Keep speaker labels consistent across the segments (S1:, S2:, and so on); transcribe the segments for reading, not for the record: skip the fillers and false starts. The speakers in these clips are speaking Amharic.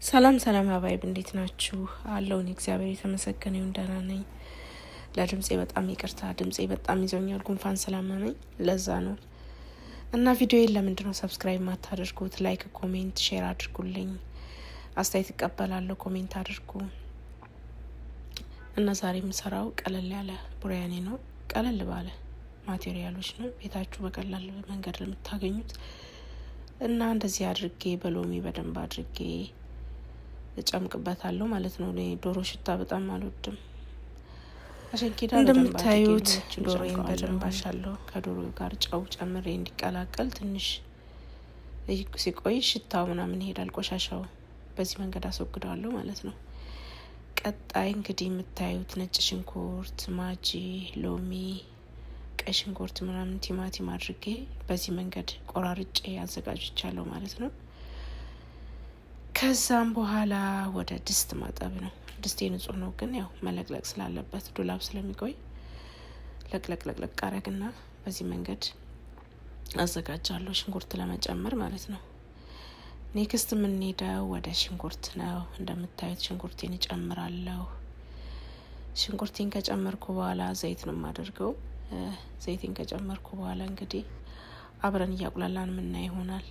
S1: ሰላም ሰላም حبايب እንዴት ናችሁ? አለውን እግዚአብሔር የተመሰገነ ይሁን ደህና ነኝ። ለድምፄ በጣም ይቅርታ፣ ድምፄ በጣም ይዞኛል ጉንፋን ስላመመኝ ለዛ ነው። እና ቪዲዮዬን ለምንድን ነው subscribe ማታደርጉት? Like፣ comment፣ share አድርጉልኝ። አስተያየት እቀበላለሁ። Comment አድርጉ። እና ዛሬ የምሰራው ቀለል ያለ ቡሪያኔ ነው። ቀለል ባለ material ኦች ነው ቤታችሁ በቀላል መንገድ ለምታገኙት እና እንደዚህ አድርጌ በሎሚ በደንብ አድርጌ እጨምቅበታለሁ ማለት ነው። እኔ ዶሮ ሽታ በጣም አልወድም። አሸንኪዳ እንደምታዩት ዶሮዬን በደንብ አሻለሁ። ከዶሮ ጋር ጨው ጨምሬ እንዲቀላቀል ትንሽ ሲቆይ ሽታው ምናምን ይሄዳል፣ ቆሻሻው በዚህ መንገድ አስወግደዋለሁ ማለት ነው። ቀጣይ እንግዲህ የምታዩት ነጭ ሽንኩርት፣ ማጂ፣ ሎሚ፣ ቀይ ሽንኩርት ምናምን ቲማቲም አድርጌ በዚህ መንገድ ቆራርጬ አዘጋጅቻለሁ ማለት ነው። ከዛም በኋላ ወደ ድስት ማጠብ ነው። ድስቴ ንጹህ ነው፣ ግን ያው መለቅለቅ ስላለበት ዱላብ ስለሚቆይ ለቅለቅ ለቅለቅ አረግና በዚህ መንገድ አዘጋጃለሁ፣ ሽንኩርት ለመጨመር ማለት ነው። Next የምንሄደው ወደ ሽንኩርት ነው። እንደምታዩት ሽንኩርቴን እጨምራለሁ። ሽንኩርቴን ከጨመርኩ በኋላ ዘይት ነው የማደርገው። ዘይቴን ከጨመርኩ በኋላ እንግዲህ አብረን እያቁላላን ምናይ ይሆናል።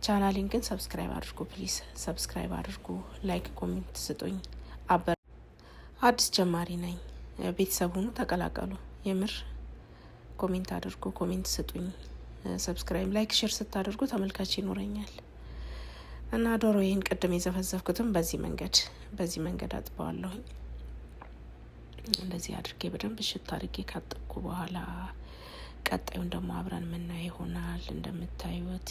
S1: ቻናሌን ግን subscribe አድርጉ please፣ subscribe አድርጉ፣ like comment ስጡኝ። አበር አዲስ ጀማሪ ነኝ። ቤተሰብ ሁኑ፣ ተቀላቀሉ። የምር comment አድርጉ፣ comment ስጡኝ። Subscribe፣ like፣ share ስታደርጉ ተመልካች ይኖረኛል። እና ዶሮዬን ቅድም የዘፈዘፍኩትም በዚህ መንገድ አጥበዋለሁኝ። እንደዚህ አድርጌ በደንብ እሽት አድርጌ ካጠብኩ በኋላ ቀጣዩን ደግሞ አብረን የምናየው ይሆናል። እንደምታዩት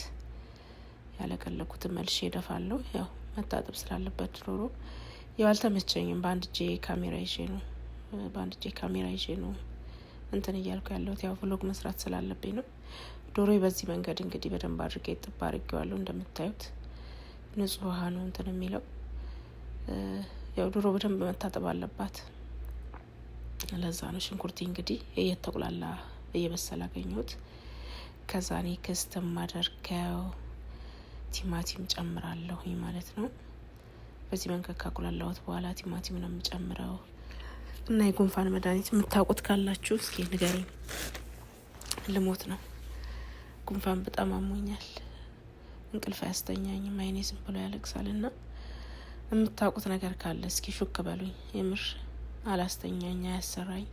S1: ያለቀለኩትን መልሼ እደፋለሁ። ያው መታጠብ ስላለበት ዶሮ ያው አልተመቸኝም። በአንድ እጄ ካሜራ ይዤ ነው እንትን እያልኩ ያለሁት፣ ያው vlog መስራት ስላለብኝ ነው። ዶሮ በዚህ መንገድ እንግዲህ በደንብ አድርጌ እጥብ አድርጌዋለሁ። እንደምታዩት ንጹህ ውሃ ነው እንትን የሚለው። ያው ዶሮ በደንብ መታጠብ አለባት። ለዛ ነው። ሽንኩርቴ እንግዲህ እየተቁላላ እየበሰለ አገኘሁት። ከዛ next የማደርገው ቲማቲም ጨምራለሁኝ ማለት ነው። በዚህ መንገድ ካቁላላሁት በኋላ ቲማቲም ነው የምጨምረው። እና የጉንፋን መድኃኒት የምታውቁት ካላችሁ እስኪ ንገሩኝ። ልሞት ነው፣ ጉንፋን በጣም አሞኛል። እንቅልፍ አያስተኛኝም፣ አይኔ ዝም ብሎ ያለቅሳል። እና የምታውቁት ነገር ካለ እስኪ ሹክ በሉኝ። የምር አላስተኛኝ፣ አያሰራኝ፣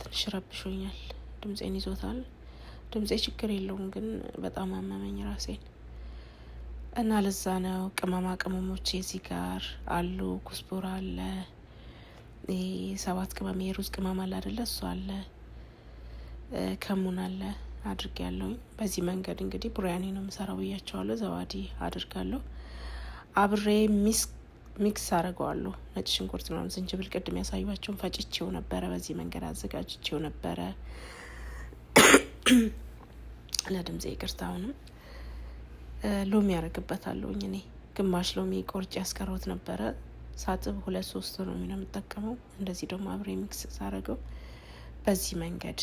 S1: ትንሽ ረብሾኛል። ድምፄን ይዞታል። ድምፄ ችግር የለውም ግን በጣም አመመኝ ራሴን እና ለዛ ነው። ቅመማ ቅመሞች እዚህ ጋር አሉ። كزبرة አለ፣ ሰባት ቅመም የሩዝ ቅመም አለ አደለ? እሱ አለ፣ ከሙን አለ አድርግ ያለውኝ። በዚህ መንገድ እንግዲህ ቡሪያኔ ነው የምሰራው ብያቸዋለሁ። زبادي አድርጋለሁ አብሬ mix አድርገዋለሁ። ነጭ ሽንኩርት ምናምን ዝንጅብል ቅድም ያሳዩቸውን ፈጭቼው ነበረ። በዚህ መንገድ አዘጋጅቼው ነበረ። ለድምጼ ይቅርታ። አሁንም ሎሚ ያደርግበታለሁኝ እኔ ግማሽ ሎሚ ቆርጬ ያስቀረውት ነበረ። ሳጥብ ሁለት ሶስት ሎሚ ነው የምጠቀመው። እንደዚህ ደግሞ አብሬ mix ሳረገው በዚህ መንገድ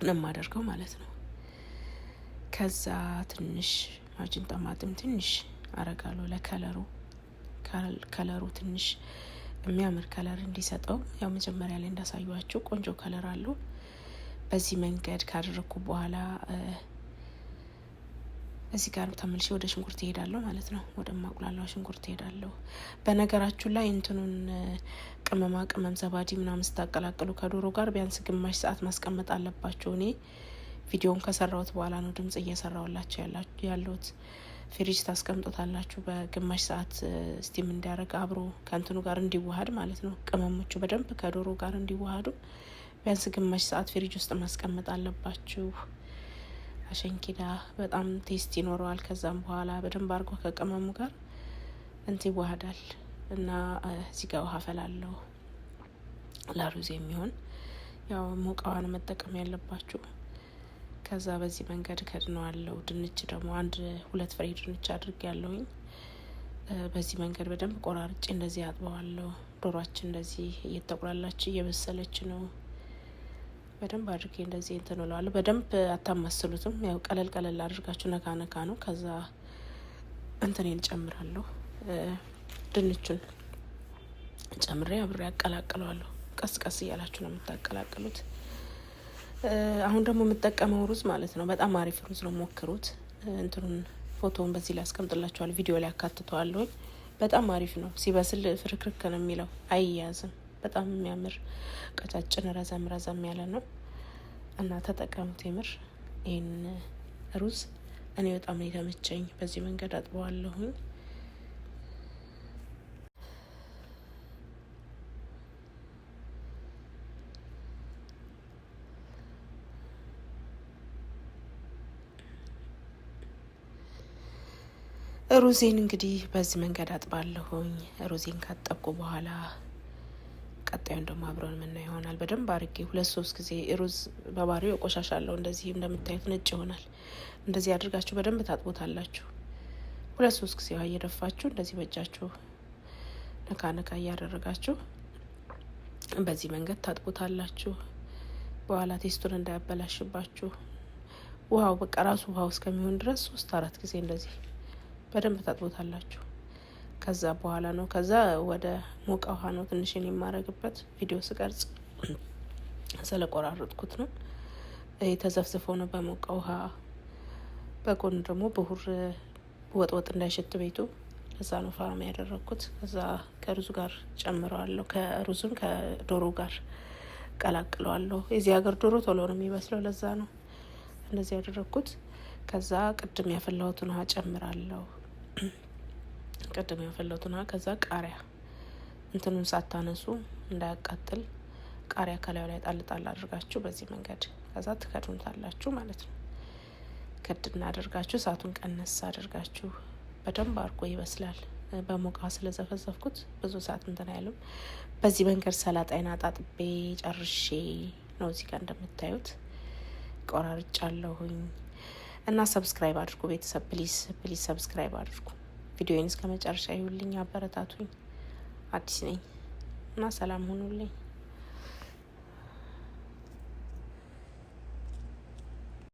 S1: ነው የማደርገው ማለት ነው። ከዛ ትንሽ معجون طماطم ትንሽ አረጋለሁ ለ color ኡ፣ color ኡ ትንሽ የሚያምር color እንዲሰጠው። ያው መጀመሪያ ላይ እንዳሳዩችሁ ቆንጆ color አለው። በዚህ መንገድ ካደረግኩ በኋላ እዚህ ጋር ተመልሼ ወደ ሽንኩርት እሄዳለሁ ማለት ነው። ወደ ማቁላላው ሽንኩርት እሄዳለሁ። በነገራችሁ ላይ እንትኑን ቅመማ ቅመም زبادي ምናምን ስታቀላቅሉ ከዶሮ ጋር ቢያንስ ግማሽ ሰዓት ማስቀመጥ አለባችሁ። እኔ ቪዲዮን ከሰራሁት በኋላ ነው ድምጽ እየሰራሁላችሁ ያለሁት። ፍሪጅ ታስቀምጦታላችሁ በግማሽ ሰዓት steam እንዲያደርግ አብሮ ከእንትኑ ጋር እንዲዋሃድ ማለት ነው። ቅመሞቹ በደንብ ከዶሮ ጋር እንዲዋሃዱ ቢያንስ ግማሽ ሰዓት ፍሪጅ ውስጥ ማስቀመጥ አለባችሁ። عشان كده በጣም taste ይኖረዋል። ከዛም በኋላ በደንብ አድርጎ ከቅመሙ ጋር እንት ይዋሃዳል እና እዚህ ጋር ውሃ ፈላለሁ ለሩዝ የሚሆን፣ ያው ሙቅ ውሃን መጠቀም ያለባችሁ። ከዛ በዚህ መንገድ ከድነዋለሁ። ድንች ደግሞ አንድ ሁለት ፍሬ ድንች አድርጌ ያለሁኝ በዚህ መንገድ በደንብ ቆራርጬ እንደዚህ አጥበዋለሁ። ዶሯችን እንደዚህ እየተቁላላች እየበሰለች ነው። በደንብ አድርጌ እንደዚህ እንትን እለዋለሁ። በደንብ አታማስሉትም። ያው ቀለል ቀለል አድርጋችሁ ነካ ነካ ነው። ከዛ እንትኔን ጨምራለሁ። ድንቹን ጨምሬ አብሬ አቀላቅለዋለሁ። ቀስ ቀስ እያላችሁ ነው የምታቀላቅሉት። አሁን ደግሞ የምጠቀመው ሩዝ ማለት ነው። በጣም አሪፍ ሩዝ ነው፣ ሞክሩት። እንትኑን ፎቶውን በዚህ ላይ አስቀምጥላችኋለሁ፣ ቪዲዮ ላይ አካትተዋለሁኝ። በጣም አሪፍ ነው። ሲበስል ፍርክርክ ነው የሚለው፣ አይያዝም። በጣም የሚያምር ቀጫጭን ረዘም ረዘም ያለ ነው እና ተጠቀሙት። የምር ይህን ሩዝ እኔ በጣም ነው የተመቸኝ። በዚህ መንገድ አጥበዋለሁኝ። ሩዜን እንግዲህ በዚህ መንገድ አጥባለሁኝ። ሩዜን ካጠብኩ በኋላ ቀጣዩን ደግሞ አብረን የምናየው ይሆናል። በደንብ አድርጌ ሁለት ሶስት ጊዜ ሩዝ በባህሪው ቆሻሻ አለው። እንደዚህ እንደምታዩት ነጭ ይሆናል። እንደዚህ አድርጋችሁ በደንብ ታጥቦታላችሁ። ሁለት ሶስት ጊዜ ውሃ እየደፋችሁ እንደዚህ በእጃችሁ ነካ ነካ እያደረጋችሁ በዚህ መንገድ ታጥቦታላችሁ። በኋላ taste ኡን እንዳያበላሽባችሁ ውሃው በቃ ራሱ ውሃው እስከሚሆን ድረስ ሶስት አራት ጊዜ እንደዚህ በደንብ ታጥቦታላችሁ። ከዛ በኋላ ነው ከዛ ወደ ሞቀ ውሃ ነው ትንሽን የማረግበት ቪዲዮ ስቀርጽ ስለቆራረጥኩት ነው። ተዘፍዝፎ ነው በሞቀ ውሃ። በጎን ደግሞ ብሁር ወጥወጥ እንዳይሸት ቤቱ ለዛ ነው ፋርም ያደረግኩት። ከዛ ከሩዙ ጋር ጨምረዋለሁ። ከሩዙን ከዶሮ ጋር ቀላቅለዋለሁ። የዚህ ሀገር ዶሮ ቶሎ ነው የሚበስለው። ለዛ ነው እንደዚህ ያደረግኩት። ከዛ ቅድም ያፈላሁትን ውሃ ጨምራለሁ። ቅድም ያፈላሁትን ውሃ ከዛ ቃሪያ እንትኑን ሳታነሱ እንዳያቃጥል ቃሪያ ከላዩ ላይ ጣል ጣል አድርጋችሁ በዚህ መንገድ ከዛ ትከድኑታላችሁ ማለት ነው። ክድን አድርጋችሁ እሳቱን ቀነስ አድርጋችሁ በደንብ አድርጎ ይበስላል። በሞቃ ስለዘፈዘፍኩት ብዙ ሰዓት እንትን አይልም። በዚህ መንገድ ሰላጣዬን አጣጥቤ ጨርሼ ነው እዚህ ጋር እንደምታዩት ቆራርጫለሁኝ። እና subscribe አድርጉ ቤተሰብ፣ please please subscribe አድርጉ። ቪዲዮዬን እስከ መጨረሻ ይሁልኝ፣ አበረታቱኝ። አዲስ ነኝ እና ሰላም ሁኑልኝ።